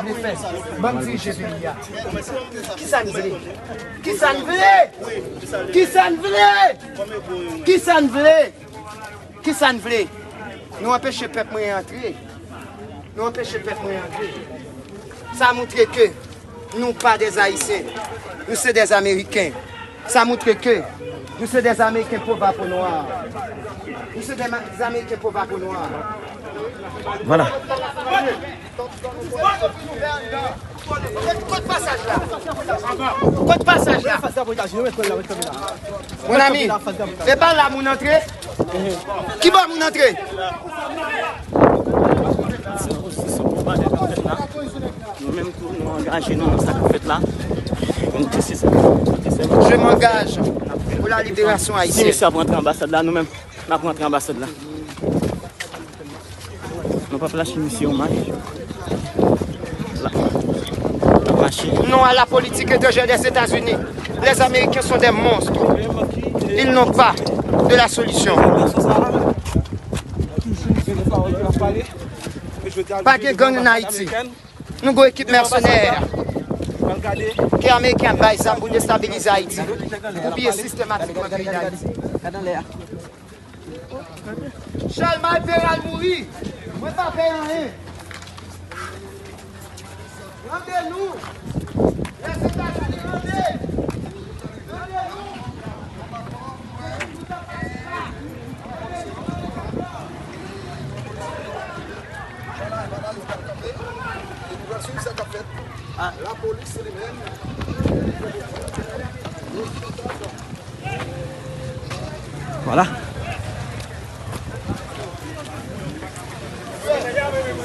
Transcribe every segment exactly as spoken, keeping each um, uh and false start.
vle fè? Ban m dirije peyi a. Kisa n vle? Kisa n vle? Kisa n vle? Kisa n vle? Kisa n vle? Nou anpeche pèp mwen antre. Nou anpeche pèp mwen antre. Sa montre ke nou pa dè Ayisyen. Nou se dè Ameriken. Sa montre ke nou se dè Ameriken pov a po nwa. Nou se dè Ameriken pov a po nwa. Vwala. Kot pasaj la? Kot pasaj la? Mon ami, e pa la moun antre? Ki bò moun antre? Nou menm tou, nou angaje nou nan sa k ap fèt la. Nou te se sa. Je m'engage pour la libération haïtienne. Si misye ap rantre anbasad la, nou menm, n ap rantre anbasad la. Nou p ap lache misye yon mach. La. N ap mache. Non à la politique étrangère des États-Unis. Les Américains sont des monstres. Ils n'ont pas de la solution. Pa gen gang an Ayiti. Nou gen ekip mèsenè ke Ameriken ap bay zam pou destabilize Ayiti, pou piye sistematikman peyi Dayiti. Chalmay Peral mouri. Mwen pa pè anyen. Rande nou. Lèzetazini, rande. Rande nou. Vwala, vwala, yo pral kanpe. Epi pral swiv sa k ap fèt. Lapolis li menm. Vwala.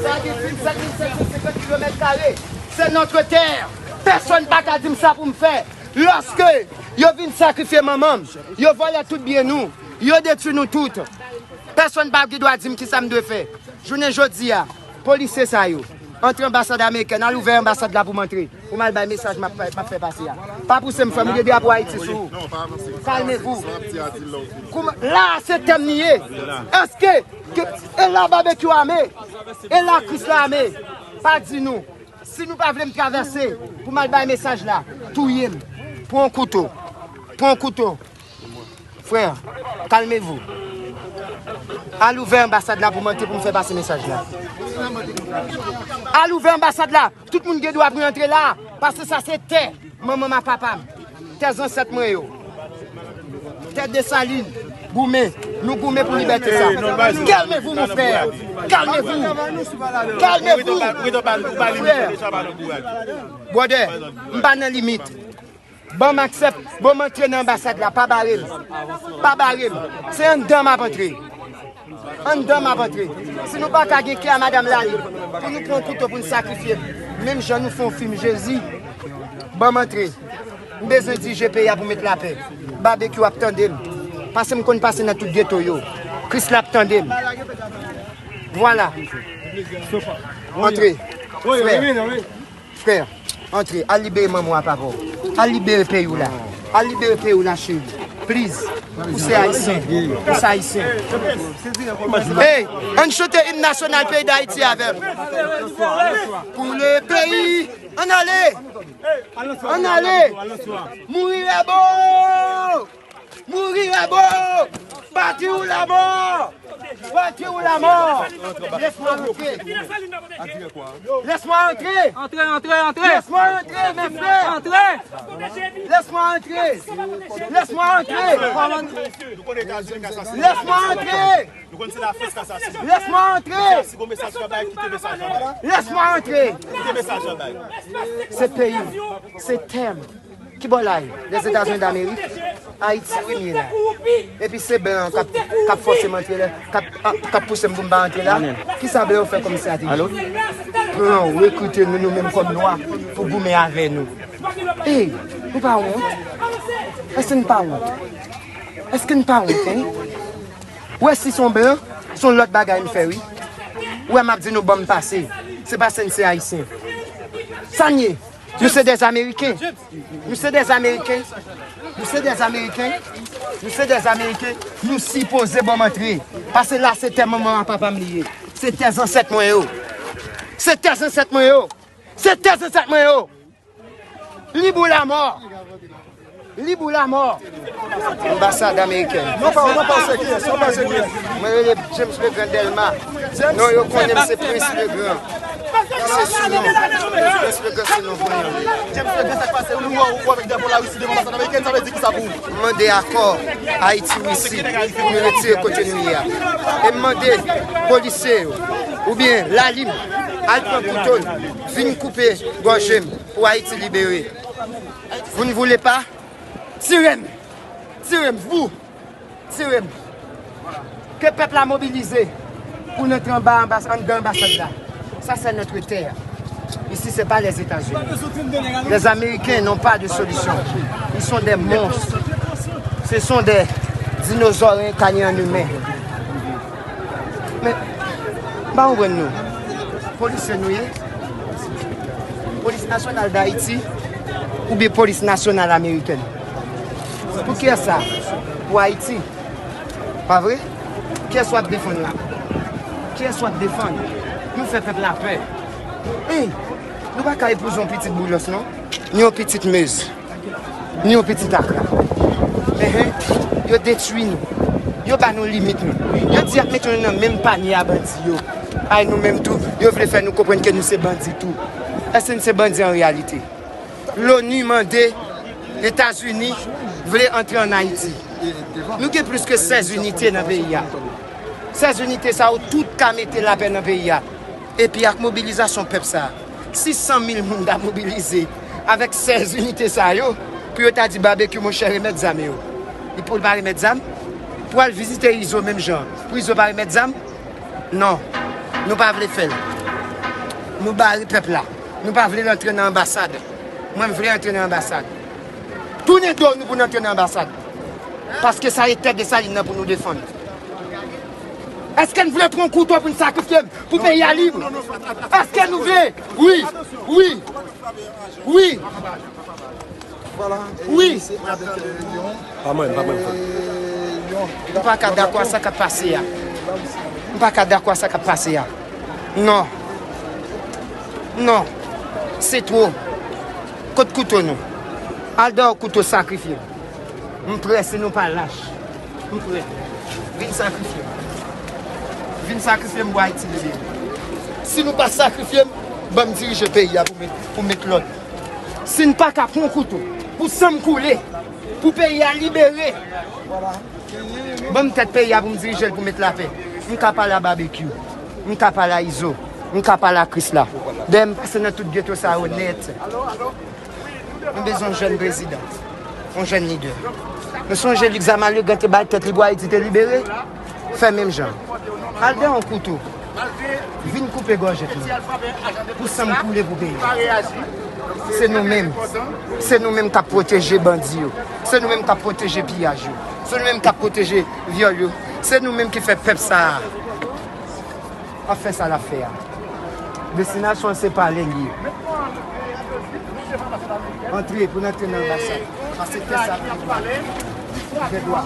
Sa gen plis de sèt mil senk san senkant kilomèt kare. C'est notre terre. Pèsonn pa ka di m sa pou m fè. Lòske yo vin sakrifye manman m, yo vòlè tout byen nou, yo detwi nou tout. Pèsonn pa gen dwa di m kisa m dwe fè. Jounen jodi a, polisye sa yo antre anbasad amerikèn, al ouvè anbasad la pou m antre, pou m al bay mesaj m ap, m ap fè pase a. Pa pouse m, frè m, ou gen drapo Ayiti sou ou. Kalmevou. Kouman, la a se tèm li ye. Èske ke, e la babekyou ame? E la Kris la ame? Pa di nou. Si nou pa vle m travèse pou m al bay mesaj la, touye m. Pran yon kouto. Pran yon kouto. Frè, kalmevou. Al ouvè anbasad la pou m antre pou m fè pase mesaj la. Al ouvè anbasad la. Tout moun gen dwa pou yo antre la. Paske sa se tè manman m ak papa m. Tè zansèt mwen yo. Tè Desalin. Goumen. Nou goumen pou libète sa. Calmez-vous, mon frère. Calmez-vous. Calmez-vous. Frè. Brother, m pa nan limit. Ban m aksè, ban m antre nan anbasad la, pa bare m. Pa bare m. Se anndan m ap antre. Anndan m ap antre. Si nou pa ka gen kè a madanm Lali, pou nou pran kouto pou n sakrifye m. Menm jan nou fè yon fim Jezi, ban m antre. M bezwen dirije peyi a pou met lapè. Babekyou ap tande m. Paske m konn pase nan tout geto yo. Kris la ap tande m. Vwala. Antre. Frè. Frè, antre, al libere manman w ak papa w. Al libere peyi w la. Al libere peyi w la, cheri. Please. Ou se ayisyen. Ou se ayisyen. Hey, ann chante im nasyonal peyi Dayiti avè m. Pou le peyi. Ann ale. Ann ale. Mouri Rebo! Mouri Rebo! Patri ou lamò! Patri ou lamò! Laisse-moi rentrer! Laisse-moi entrer! Antre, antre, antre! Laisse-moi entrer, mes frères! Antre! Laisse-moi entrer! Laisse-moi entrer! Laisse-moi entrer! Laisse-moi entrer! Laisse-moi entrer! Se peyi, se tèm. Ki bò la ye? Lèzetazini Damerik? Ayiti wi m ye la. Epi se blan an k ap, k ap fòse m antre la, k ap, k ap pouse m pou m pa antre la. Kisa blan yo fè kòm estrateji? Plan, rekrite nou, nou menm kòm nwa, pou goumen avè nou. Ey, nou pa wont? Èske n pa wont? Èske n pa wont, en? Ou wè si se yon blan, se yon lòt bagay n fè wi. Ou wè m ap di nou ban m pase. Se paske n se ayisyen. Sa n ye? Nou se dè Ameriken. Nou se dè Ameriken. Nou se dè Ameriken. Nou se dè Ameriken. Nou sipoze ban m antre. Paske la se tè manman ak papa m li ye. Se tè zansèt mwen yo. Se tè zansèt mwen yo. Se tè zansèt mwen yo. Lib ou lamò. Lib ou lamò. Anbasad amerikèn. Non pa, non pa, se kiyès? Non pa, se kiyès? Mwen rele James Legrand Delma. Non, yo konnen m se Prince Legrand. Se sou non. Prince Legrand se non mwen. James Legrand, sa k pase? Ou wè, ou wè avèk drapo Larisi devan anbasad amerikèn, sa vle di ki sa pou ou? M mande akò Ayiti Risi pou nou retire kote nou ye a. E m mande polisye yo, oubyen lalim, al pran kouto n, vin koupe gòje m pou Ayiti libere. Vous ne voulez pas? Tire m! Tire m! Vous! Tire m! Ke pèp la mobilize pou n antre anba anbas-, anndan anbasad la. Ça, c'est notre terre. Ici, c'est pas les États-Unis. Les Américains n'ont pas de solution. Ils sont des monstres. Ce sont des dinosaures incarnés en humain. Men, m pa konprann nou. Polisye nou ye? Polis Nasyonal Dayiti oubyen Polis Nasyonal Amerikèn? Pou kiyès sa? Pou Ayiti. Pa vre? Kiyès w ap defann la? Kiyès w ap defann? Nou fè pèp la pè. Hey, nou pa ka epouze yon pitit Boulos, non? Ni yon pitit Mez. Ni yon pitit Akra. Enhen, yo detwi nou. Yo ba nou limit nou. Yo di y ap mete nou nan menm panye a bandi yo. Ay, nou menm tou, yo vle fè nou konprann ke nou se bandi tou. Èske n se bandi an reyalite? Loni mande, Etazini vle antre ann Ayiti. Nou gen plis ke sèz inite nan peyi a. Sèz inite sa yo tout ka mete lapè nan peyi a. Epi ak mobilizasyon pèp sa a, sis san mil moun ta mobilize avèk sèz inite sa yo pou yo ta di Babekyou, monchè, remèt zam yo. Li pou l pa remèt zam? Pou al vizite Izo menm jan, pou Izo pa remèt zam? Non, nou pa vle fè l. Nou bare pèp la. Nou pa vle l antre nan anbasad. Mwen, m vle antre nan anbasad. Tounen do nou pou n antre nan anbasad. Paske sa e tè Desalin nan pou nou defann. Èske n vle pran kouto pou n sakrifye n pou peyi a lib? Èske nou vle? Wi, wi, wi. Wi. Pa mwen, pa mwen, frè. M pa ka dakò a sa k ap pase a. M pa ka dakò a sa k ap pase a. Non. Non. Se two. Kot kouto nou? Al dèyè kouto, sakrifye. M prè, si nou pa lach. M prè. Vin sakrifye m. Vin sakrifye m pou Ayiti libere. Si nou pa sakrifye m, ban m dirije peyi a pou met, pou met lòd. Si n pa ka pran kouto, pou san m koule, pou peyi a libere, ban m tèt peyi a pou m dirije l, pou met lapè. M ka pale a Babekyou. M ka pale a Izo. M ka pale a Krisla. Dèyè m pase nan tout geto sa yo nèt. Nou bezwen yon jèn prezidan, yon jèn lidè. Nou sonje Luc Zamal, yo te bay tèt li pou Ayiti te libere? Fè menm jan. Al dèyè yon kouto. Vin koupe gòj nou. Pou san m koule pou peyi. Se nou menm. Se nou menm k ap pwoteje bandi yo. Se nou menm k ap pwoteje piyaj yo. Se nou menm k ap pwoteje vyòl yo. Se nou menm ki fè pèp sa a ap fè sa l ap fè a. Destinasyon an se pale l ye. Antre, pou n antre nan anbasad. Paske se sa nou gen dwa.